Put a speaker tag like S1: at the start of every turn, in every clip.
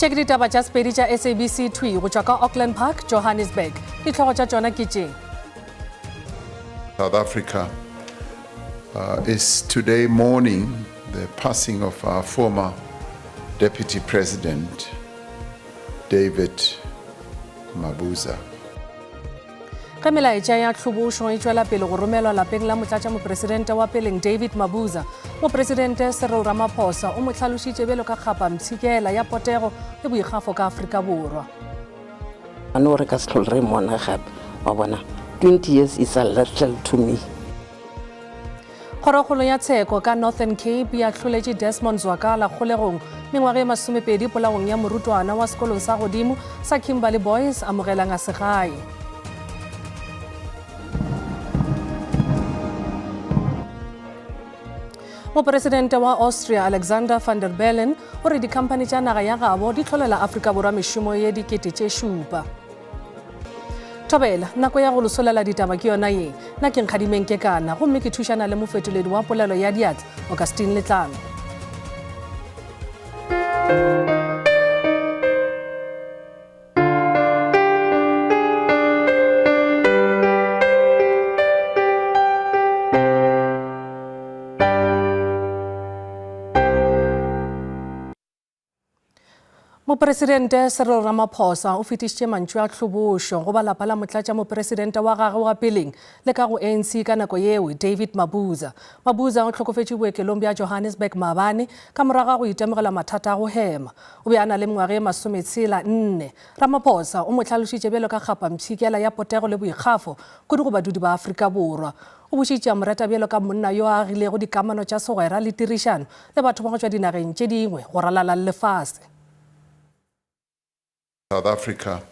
S1: Tše ke ditaba tša Sepedi tša SABC thwi go tšwa ka Auckland Park, Johannesburg. Dihlogo tša tšona ke tše.
S2: South Africa uh, is today mourning the passing of our former Deputy President, David Mabuza.
S1: Ge melaetša ya tlhobošo e tšwela pele go romelwa lapeng la motlatšamopresidente wa peleng David Mabuza, Mopresidente Cyril Ramaphosa o mo hlalošitše bjalo ka kgapa mpshikela ya potego le boikgafo ka Afrika Borwa.
S3: No re ka se hlole re mmona gape, wa bona, 20 years is a little to me.
S1: Kgorokgolo ya tsheko ka Northern Cape ya hloletše Desmond Zwakala kgolegong mengwaga e masomepedi polaong ya morutwana wa sekolong sa godimo sa Kimberley Boys Amogelang Asegae. Mopresidente wa Austria Alexander van der Bellen o re dikhamphani tša naga ya gabo di hlolela Afrika Borwa mešomo ye 7000. Thobela, nako ya go losolela ditaba ke yona ye. Nna ke Nkgadimeng Kekana gomme ke thušana le mofetoledi wa polelo ya diatla, Augustine Letlalo. Mopresidente Cyril Ramaphosa o fetišitše mantšu a tlhobošo go ba lapa la motlatšamopresidente wa gagwe wa peleng le ka go ANC ka nako yeo, David Mabuza. Mabuza o hlokofetše bookelong bja Johannesburg maabane ka morago ga go itemogela mathata a go hema. O be a na le mengwaga e masometshela nne. Ramaphosa o mo hlalošitše bjalo ka kgapampshikela ya potego le boikgafo kudu go badudi ba Afrika Borwa. O bušitše a mo reta bjalo ka monna yo a agilego dikamano tša segwera le tirišano le batho ba go tšwa dinageng tše dingwe go ralala le lefase.
S2: South Africa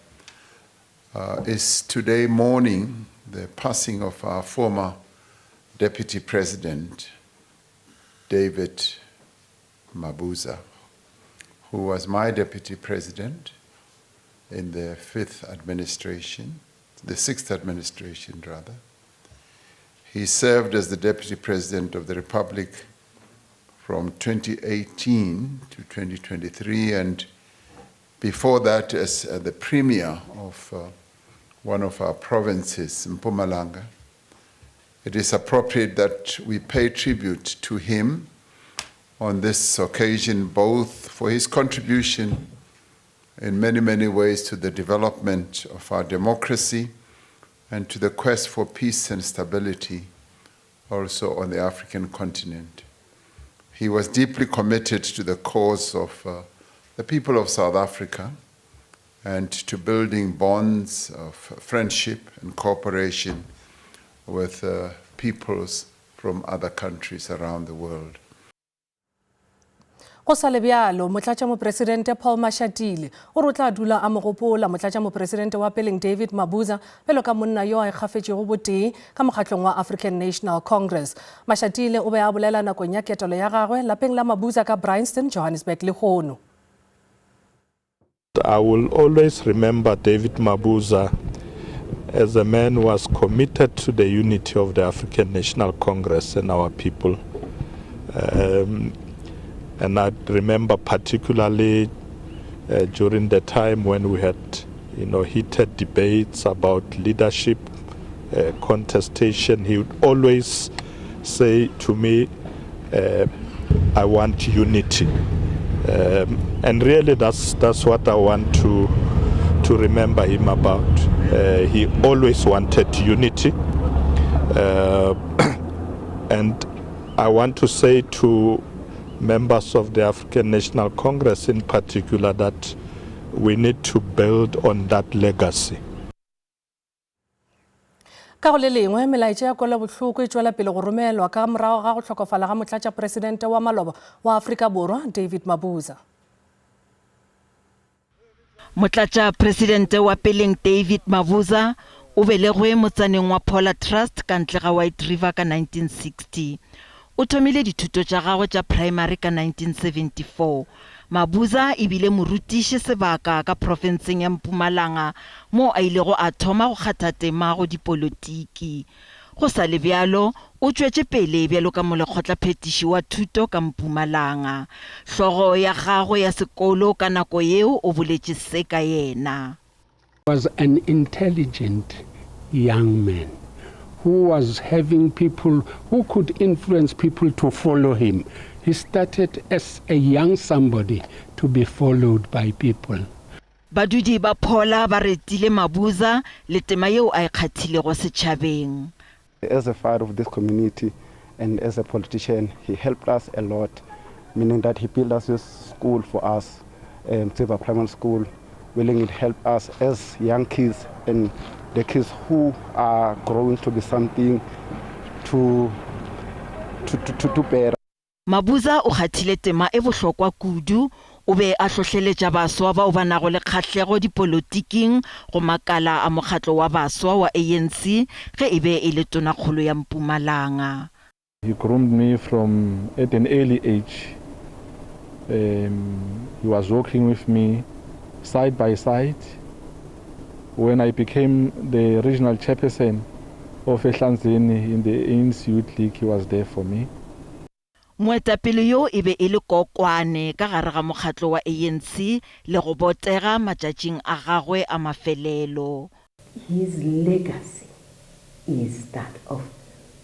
S2: uh, is today mourning the passing of our former Deputy President, David Mabuza, who was my Deputy President in the fifth administration, the sixth administration rather. He served as the Deputy President of the Republic from 2018 to 2023, and before that as uh, the Premier of uh, one of our provinces, Mpumalanga. It is appropriate that we pay tribute to him on this occasion, both for his contribution in many, many ways to the development of our democracy and to the quest for peace and stability also on the African continent. He was deeply committed to the cause of uh, the people of South Africa and to building bonds of friendship and cooperation with uh, peoples from other countries around the world.
S1: Go sa le bjalo, Motlatšamopresidente Paul Mashatile o re o tla dula a mo gopola Motlatšamopresidente wa peleng David Mabuza bjalo ka monna yo a ikgafetšego botee ka mokgatlong wa African National Congress. Mashatile o be a bolela nakong ya ketelo ya gagwe lapeng la Mabuza ka Bryanston, Johannesburg lehono.
S4: I will always remember David Mabuza as a man who was committed to the unity of the African National Congress and our people. Um, and I remember particularly uh, during the time when we had, you know, heated debates about leadership, uh, contestation. He would always say to me, uh, I want unity. Um, and really that's, that's what I want to, to remember him about. Uh, he always wanted unity. Uh, and I want to say to members of the African National Congress in particular that we need to build on that legacy.
S1: Ka go le lengwe, melaetša ya kwelobohloko e tšwela pele go romelwa ka morago ga go hlokofala ga motlatšapresidente wa maloba wa Afrika Borwa, David Mabuza.
S5: Motlatšapresidente wa peleng David Mabuza o belegwe motsaneng wa Paula Trust ka ntle ga White River ka 1960. O thomile dithuto tša gagwe tša praemari ka 1974. Mabuza e bile morutiši sebaka ka profenseng ya Mpumalanga moo a ilego a thoma go kgatha tema go dipolotiki. Go sa le bjalo, o tšwetše pele bjalo ka molekgotlaphethiši wa thuto ka Mpumalanga. Hlogo ya gagwe ya sekolo ka nako yeo o boletše se ka yena.
S6: Was an intelligent young man who was having people who could influence people to follow him. He started as a young somebody to be followed by people.
S5: Badudi ba Phola ba retile Mabuza le tema yeo a e kgathilego setšhabeng.
S7: As a father of this community and as a politician, he helped us a lot, meaning that he built us this school for us, um, Tsiba Primary School, willing to help us as young kids and the kids who are growing to be something to, to, to, to do better.
S5: Mabuza o kgathile tema e bohlokwa kudu. O be a hlohleletša baswa bao ba nago le kgahlego dipolotiking go makala a mokgatlo wa baswa wa ANC ge e be e le Tonakgolo ya Mpumalanga.
S8: He groomed me from at an early age. Um, he was working with me side by side. When I became the regional chairperson of Ehlanzeni in the ANC Youth League, he was there for me.
S5: Moetapele yo e be e le kokwane ka gare ga mokgatlo wa ANC le go botega matšatšing a gagwe a mafelelo.
S3: His legacy is that of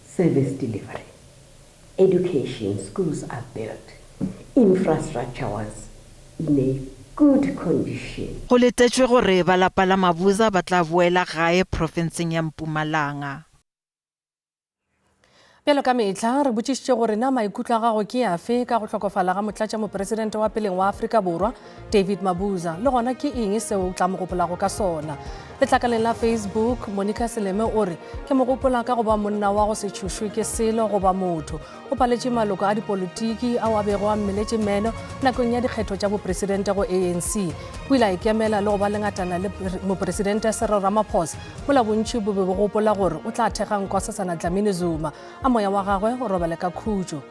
S3: service delivery, education, schools are built, infrastructure was in a good condition.
S5: Go letetšwe gore ba lapa la Mabuza ba tla boela gae profenseng ya Mpumalanga.
S1: Bjalo ka mehla, re botšišitše gore na maikutlo a gago ke afe ka go hlokofala ga motlatšamopresidente wa peleng wa Afrika Borwa, David Mabuza, le gona ke eng seo o tla mo gopolago ka sona. Letlakaleng la Facebook, Monica Seleme o re, Ke mo gopola ka go ba monna wa go se tšhošwe ke selo goba motho. O paletše maloko a dipolitiki ao a bego a mmeletše meno nakong ya dikgetho tša bopresidente go ANC. O ile a ikemela le go ba lengatana le Mopresidente Cyril Ramaphosa mola bontši bo be bo gopola gore o tla thekga Nkosazana Dlamini Zuma. A moya wa gagwe o robale ka khutšo.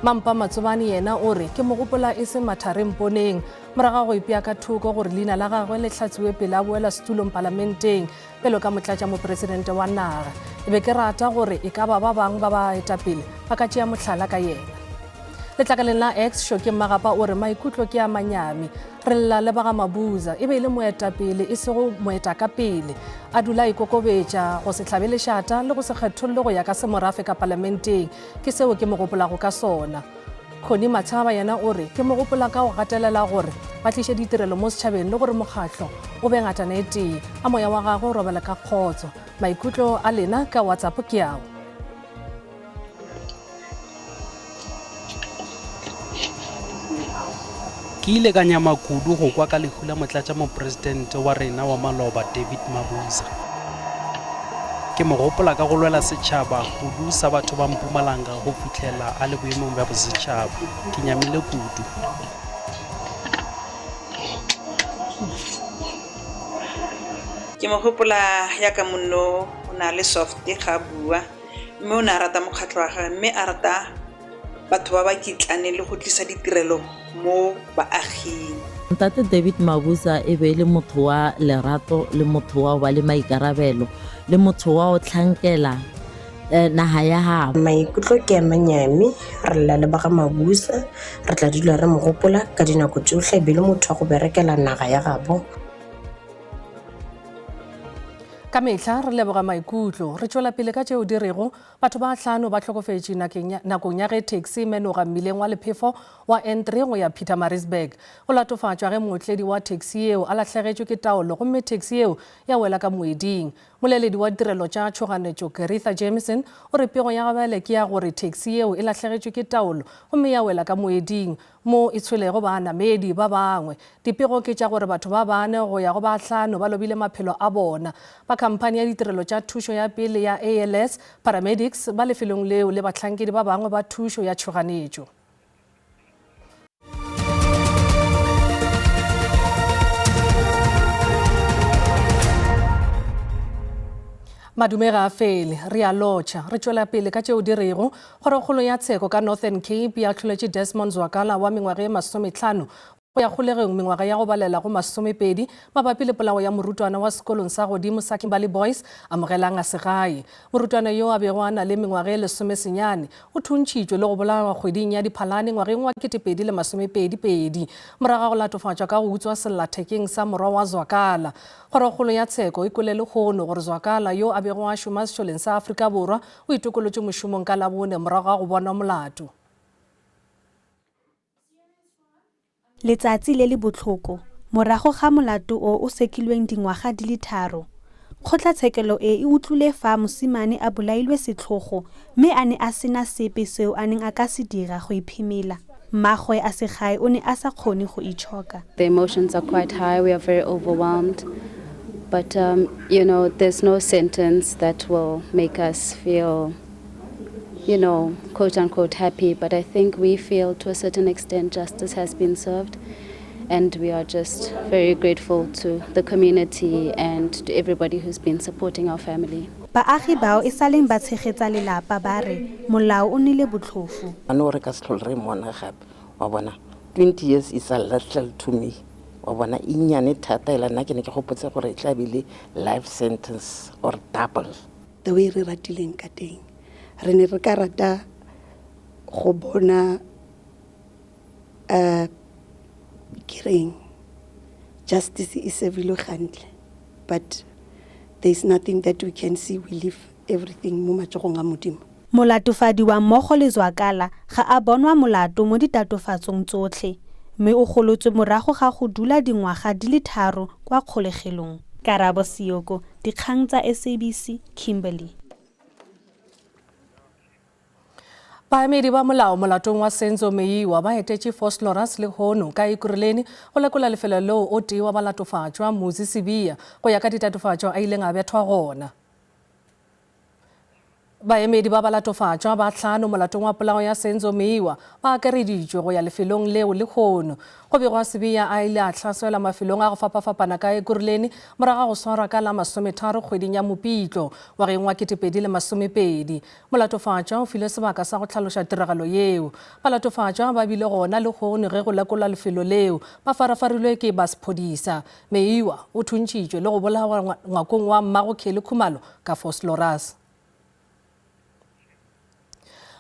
S1: Mampa Matsobane yena o re, Ke mo gopola e se mathare mponeng. Morago ga go ipea ka thoko gore leina la gagwe le hlatsiwe pele a boela setulong palamenteng bjalo ka motlatšamopresidente wa naga, e be ke rata gore e ka ba ba bangwe ba baetapele ba ka tšea mohlala ka yena. Letlakaleng la X, Shoki Mmagapa o re maikutlo ke a manyami. Re lla le ba ga Mabuza. E be e le moetapele e sego moetakapele. A dula a ikokobetša, go se hlabe lešata le go se kgetholle go ya ka semorafe ka palamenteng. Ke seo ke mo gopolago ka sona. Connie Matshaba yena o re, Ke mo gopola ka go gatelela gore ba tliše ditirelo mo setšhabeng le gore mokgatlo o be ngatana e tee. A moya wa gagwe o robale ka kgotso. Maikutlo a lena ka WhatsApp ke ao.
S9: Ke ile ka nyama kudu go kwa ka lehu la Motlatšamopresidente wa rena wa maloba David Mabuza. Ke mo gopola ka go lwela setšhaba kudu sa batho ba Mpumalanga go fihlela a le boemong bja bosetšhaba. Ke nyamile kudu.
S10: Ke mo gopola yaka monno o na le soft ga a bua. Mme o ne a rata mokgatlho wa gagwe mme a rata batho ba ba kitlaneng le go tlisa ditirelo mo baaging.
S11: Ntate David Mabuza e be e le motho wa lerato le motho wa go ba le maikarabelo le motho wa go hlankela naga ya gabo.
S12: Maikutlo ke a manyami, re lla le ba ga Mabuza, re tla dula re mo gopola ka dinako tšohle, e be e le motho wa go berekela naga ya gabo.
S1: Ka mehla re leboga maikutlo. Re tšwela pele ka tšeo di rego batho ba hlano ba hlokofetše nakong ya ge taxi e menoga mmileng wa lephefo wa N3 go ya Pietermaritzburg. Go latofatšwa ge mootledi wa taxi yeo a lahlegetšwe ke taolo gomme taxi yeo ya wela ka moeding. Moleledi wa ditirelo tša tšhoganetšo Geritha Jameson o re pego ya gabjale ke ya gore taxi yeo e lahlegetšwe ke taolo gomme ya wela ka moeding mo e tshwelego banamedi ba bangwe. Dipego ke tša gore batho ba bane go ya go ba hlano ba lobile maphelo a bona. Ba khamphani ya ditirelo tša thušo ya pele ya ALS Paramedics ba lefelong leo le bahlankedi ba bangwe ba thušo ya tšhoganetšo. Madume ga a fele, re a lotšha. Re tšwela pele ka tšeo di rego, Kgorokgolo ya tsheko ka Northern Cape e ahloletše Desmond Zwakala wa mengwaga e masometlhano go ya kgolegong mengwaga ya go balela go masomepedi mabapi le polao ya morutwana wa sekolong sa godimo sa Kimberley Boys, Amogelang Segae. Morutwana yo a bego a na le mengwaga e lesomesenyane o thuntšhitšwe le go bolawa kgweding ya Diphalane ngwageng wa 2022 morago ga go latofatšwa ka go utswa sellathekeng sa morwa wa Zwakala. Kgorokgolo ya tsheko e kwele lehono gore Zwakala yo a bego a šoma sešoleng sa Afrika Borwa o itokolotše mošomong ka Labone morago ga go bonwa molato.
S13: Letsatsi le le botlhoko, morago ga molato o o sekilweng dingwaga di le tharo. Kgotlatshekelo e e utlwile fa mosimane a bolailwe setlhogo mme a ne a sena sepe seo a neng a ka se dira go iphemela. Mmagwe a segae o ne a sa kgone go itshoka.
S14: The emotions are quite high, we are very overwhelmed. But, um, you know, there's no sentence that will make us feel, you know, quote unquote happy. But I think we feel to a certain extent justice has been served. And we are just very grateful to the community and to everybody who's been supporting our family.
S13: Baagi bao e saleng ba tshegetsa lelapa ba re molao o nnile botlhofo.
S3: A no re ka se tlhole re mmona gape wa bona 20 years is a little to me wa bona e nnyane thata ela nna ke ne ke gopotse gore e tla be le life sentence or double.
S15: The way re ratileng ka teng re ne re ka rata go bona uh, ke reng justice e servilwe gantle but there is nothing that we can see we leave everything mo matsogong a modimo.
S13: Molatofadiwa mmogo le Zwakala ga a bonwa molato mo ditatofatsong tsotlhe mme o golotswe morago ga go dula dingwaga di le tharo kwa kgolegelong. Karabo Seoko, Dikgang tsa SABC, Kimberley.
S1: Baemedi ba molao molatong wa Senzo Meyiwa ba etetše Vosloorus lehono ka Ekurhuleni go lekola lefelo leo o tee wa balatofatšwa, Muzi Sibiya, go ya ka ditatofatšo a ileng a bethwa gona. Baemedi ba balatofatšwa ba hlano molatong wa polao ya Senzo Meyiwa ba akareditšwe go ya lefelong leo lehono. Go begwa Sibiya a ile a hlaselwa mafelong a go fapafapana ka Ekurhuleni morago ga go swarwa ka la masometharo kgweding ya Mopitlo ngwageng wa 2020. Molatofatšwa o filwe sebaka sa go hlaloša tiragalo yeo. Balatofatšwa ba bile gona lehono ge go lekolwa lefelo leo. Ba farafarilwe ke ba sephodisa. Meyiwa o thuntšhitšwe le go bolawa ngwakong wa mmago Kelly Khumalo ka Vosloorus.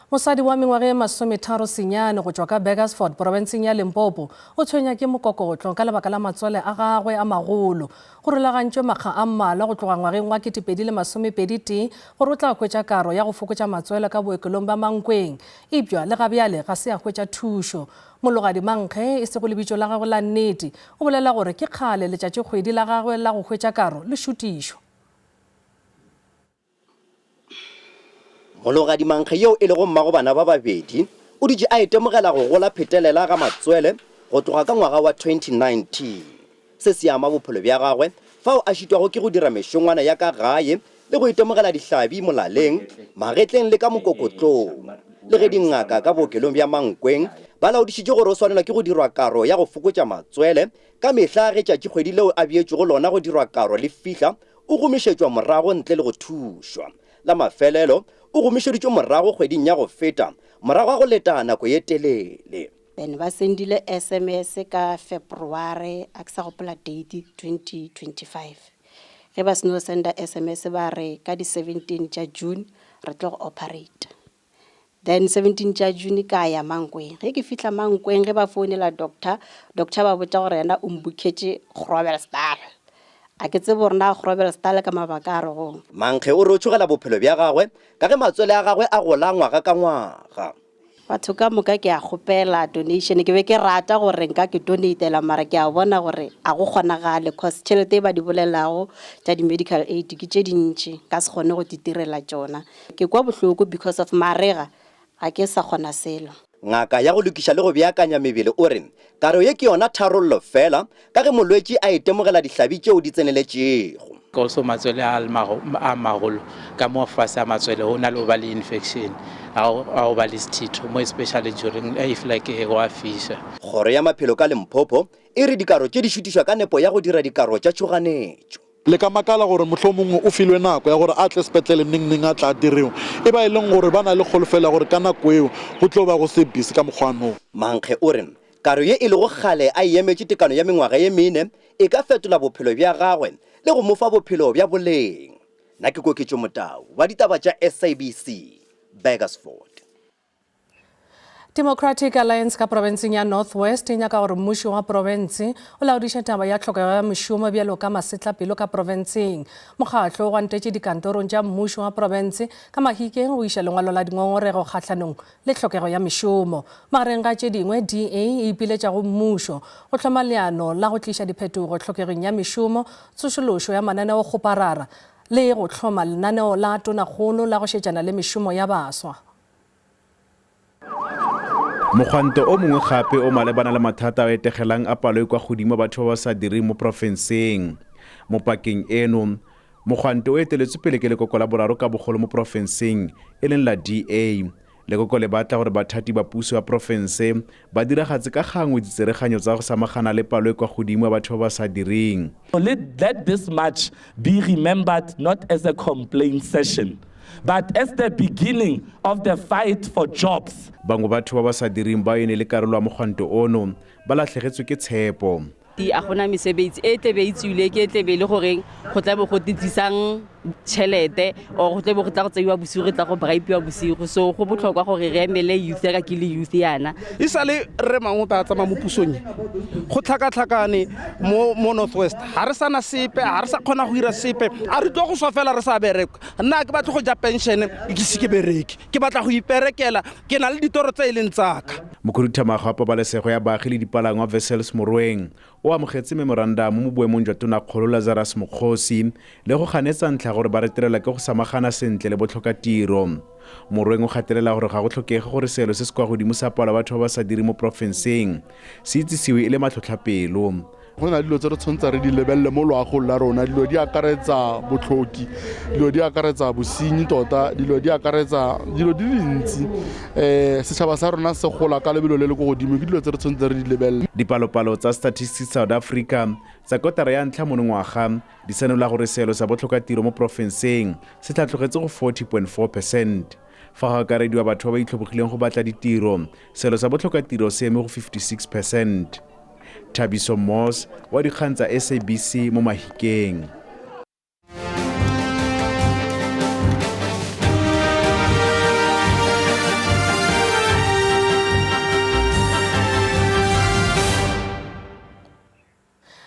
S1: Mosadi wa mengwaga e masometharo senyane go tšwa ka Burgersfort porofenseng ya Limpopo o tshwenya ke mokokotlo ka lebaka la matswele a gagwe a magolo. Go rulagantšwe makga a mmalwa go tloga ngwageng wa 2021 gore o tla hwetša karo ya go fokotša matswele ka bookelong bja Mankweng, eupša le gabjale ga se a hwetša thušo. Mologadi Mankge, e sego lebitso la gagwe la nnete, o bolela gore ke kgale letšatšikgwedi la gagwe la go hwetša karo le šutišwa.
S16: Mologadi Mankge yo e lego mmago bana ba babedi o dutše a itemogela go gola phetelela ga matswele go tloga ka ngwaga wa 2019. Se se ama bophelo bja gagwe fao a šitwago ke go dira mešongwana ya ka gae le go itemogela dihlabi molaleng, magetleng le ka mokokotlong. Le ge dingaka ka bookelong bja Mankweng ba laodišitše gore o swanelwa ke go dirwa karo ya go fokotša matswele ka mehla ge tšatšikgwedi leo a beetšwego lona go dirwa karo le fihla, o gomišetšwa morago ntle le go thušwa. La mafelelo, o gomišeditšwe morago kgweding ya go feta morago ga go leta nako ye telele.
S17: Then ba sendile sms ka February, a ke sa gopola date, 2025. Ge ba seno senda sms ba re ka di 17 tša June re tlo go operate. Then 17 tša June ka ya Mankweng. Ge ke fihla Mankweng ge ba founela doctor, doctor ba botša gore yena o mbukhetše Groblersdal. A ke tsebe gore na Groblersdal ka mabaka a regong.
S16: Mankge o re o tšhogela bophelo bja gagwe ka ge matswele a gagwe a gola ngwaga ka ngwaga.
S17: Batho ka moka ke a kgopela donation, ke be ke rata gore nka ke donatela mara ke a bona gore a go kgonagale cause tšhelete e ba di bolelago tša di medical aid ke tše dintši nka se kgone go di tirela tšona. Ke kwa bohloko because of marega ga ke sa kgona selo.
S16: Ngaka ya go lokiša le go beakanya mebele o re karo ye ke yona tharollo fela ka ge molwetši a itemogela dihlabi tšeo di tseneletšego.
S18: Also matswele a a magolo ka mo fase a matswele go na le go ba le infection a go ba le sethitho mo especially during if like go a fiša.
S16: Kgoro ya Maphelo ka Limpopo e re dikaro tše di šutišwa ka nepo ya go dira dikaro tša tšhoganetšo.
S19: Le ka makala gore mohlomongwe o filwe nako ya gore a tle sepetlele neng neng a tla diriwa. E ba e leng gore ba na le kholofelo ya gore ka nako eo go tlo ba go se busy ka mokgwa no.
S16: Mankge o re. Karo ye e lego kgale a e emetše tekano ya mengwaga ye mene e ka fetola bophelo bja gagwe le go mo fa bophelo bja boleng. Nna ke Koketšo Motau wa ditaba tša SABC, Burgersfort.
S1: Democratic Alliance ka profenseng ya North West e nyaka gore mmušo wa profense o laodiše taba ya tlhokego ya mešomo bjalo ka masetlapelo ka profenseng. Mokgatlo o gwantetše dikantorong tša mmušo wa profense ka Mahikeng go iša lengwalo la dingongorego kgahlanong le tlhokego ya mešomo. Magareng ga tše dingwe, DA e ipiletša go mmušo go hloma leano la go tliša diphetogo tlhokegong ya mešomo, tsošološo ya mananeokgoparara le go hloma lenaneo la Tonakgolo la go šetšana le mešomo ya baswa.
S20: Mogwanto o mongwe gape o malebana le mathata a etegelang a palo e kwa godimo a batho ba ba sa direng mo porofenseng. Mo pakeng eno, mogwanto o eteletswe pele ke lekoko la boraro ka bogolo mo porofenseng, e leng la DA. Lekoko le batla gore bathati ba puso ya porofense ba diragatse ka gangwe ditsereganyo tsa go samagana le palo e kwa godimo ya batho ba ba sa direng.
S21: Let, let this march be remembered not as a complaint session, but as the beginning of the fight for jobs.
S20: Bangwe batho ba ba sa direng bao e ne e le karolo ya mogwanto ono ba latlhegetswe ke tshepo.
S22: A gona mesebetsi e tlebe e tswile ke e tlebe e le goreng go tla be go tlisang tšhelete or go tlebe go tla go tseiwa bosigo re tla go bribiwa bosigo so go botlhokwa gore re emele youth ya ka ke le youth yana.
S23: E sa le Rre Mangota a tsamaya mo pusong e, go tlhakatlhakane mo mo North West. Ga re sana sepe, ga re sa kgona go ira sepe. A re tlo go swa fela re sa bereka. Nna ga ke batle go ja pension ke ise ke bereke. Ke batla go iperekela, ke na le ditoro tse e leng tsaka.
S20: Mokhuduthamaga wa pabalesego ya baagi le dipalangwa Wessels Moroeng o amogetse memorandamo mo boemong jwa Tonakgolo Lazarus Mokgosi le go ganetsa ntlha gore ba retelelwa ke go samagana sentle le botlhokatiro. Moroeng o gatelela gore ga go tlhokege gore seelo se se kwa godimo sa palo ya batho ba ba sa direng mo porofenseng se itsisiwe e le matlhotlhapelo.
S24: Go na le dilo tse re tshwanetse re di lebelele mo loagong la rona. Dilo di akaretsa botlhoki, dilo di akaretsa bosenyi tota, dilo di akaretsa dilo di le dintsi. Um setšhaba sa rona se gola ka lebelo le le ko godimo, ke dilo tse re tshwanetse re di lebelele.
S20: Dipalopalo tsa Statistics South Africa tsa kotara ya ntlha monongwaga di senola gore seelo sa botlhokatiro mo porofenseng se tlhatlogetse go 40.4 percent. Fa go akarediwa batho ba ba itlhobogileng go batla ditiro, seelo sa botlhokatiro se eme go 56 percent. Thabiso Moss wa dikgang tsa SABC mo Mahikeng.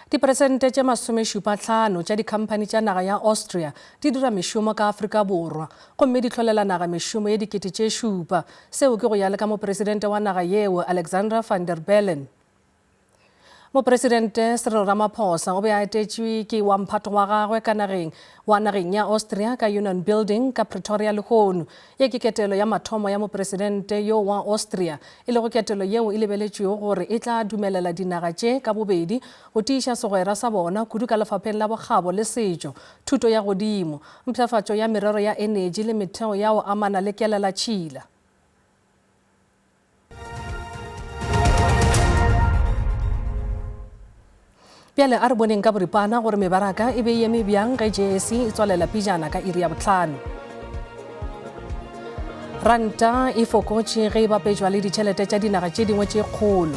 S1: Diperesente tše masomešupahlano tša dikhamphani tša naga ya Austria di dira mešomo ka Afrika Borwa gomme di hlolela naga mešomo ye dikete tše šupa. Seo ke go ya le ka mopresidente wa naga yeo, Alexander Van der Bellen. Mopresidente Cyril Ramaphosa o be a etetšwe ke wa mphato wa gagwe ka nageng wa nageng ya Austria ka Union Building ka Pretoria lehono. Ye ke ketelo ya mathomo ya mopresidente yo wa Austria, e lego ketelo yeo e lebeletšwego gore e tla dumelela dinaga tše ka bobedi go tiiša segwera sa bona kudu ka lefapheng la bokgabo le setšo, thuto ya godimo, mpshafatšo ya merero ya enetši le metheo ya go amana le kelelatšhila. Bjale a re boneng ka boripana gore mebaraka e be e eme bjang ge JSE e tswalela pejana ka iri ya bohlano. Ranta e fokotše ge e bapetšwa le ditšhelete tša dinaga tše dingwe tše kgolo.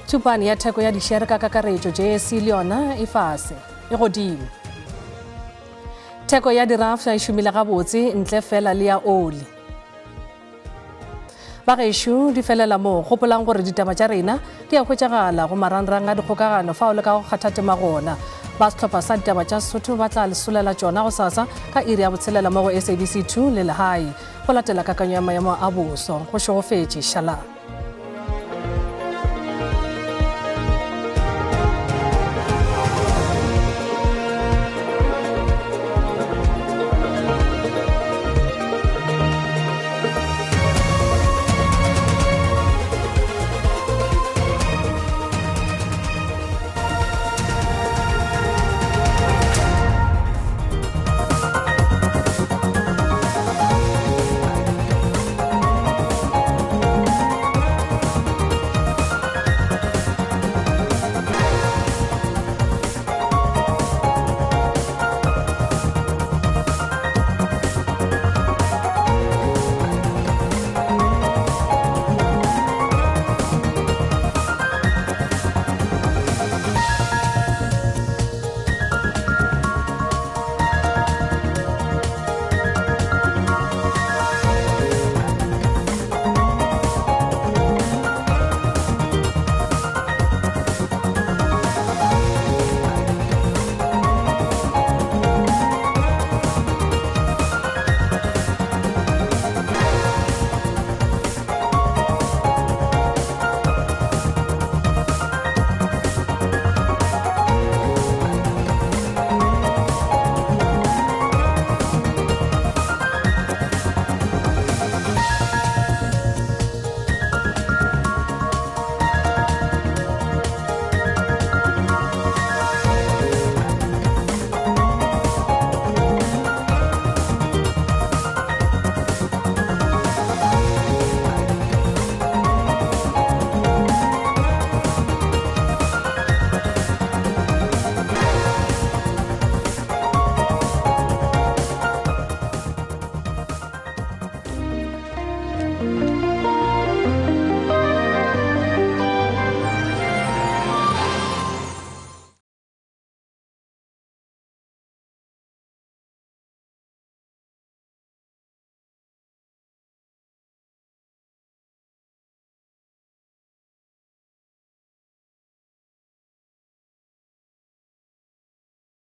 S1: Tšhupane ya theko ya dišere ka kakaretšo JSE le yona e fase, e godimo. Theko ya dirafša e šomile gabotse ntle fela le ya oli. Bagešo, di felela moo. Gopolang gore ditaba tša rena di a hwetšagala go marangrang a dikgokagano fao le ka go kgatha tema gona. Ba sehlopha sa ditaba tša Sesotho ba tla le solela tšona gosasa ka iri ya botshelela mo go SABC 2 le Lehae. Go latela kakanyo ya maemo a boso. Go šegofetše. Šalang.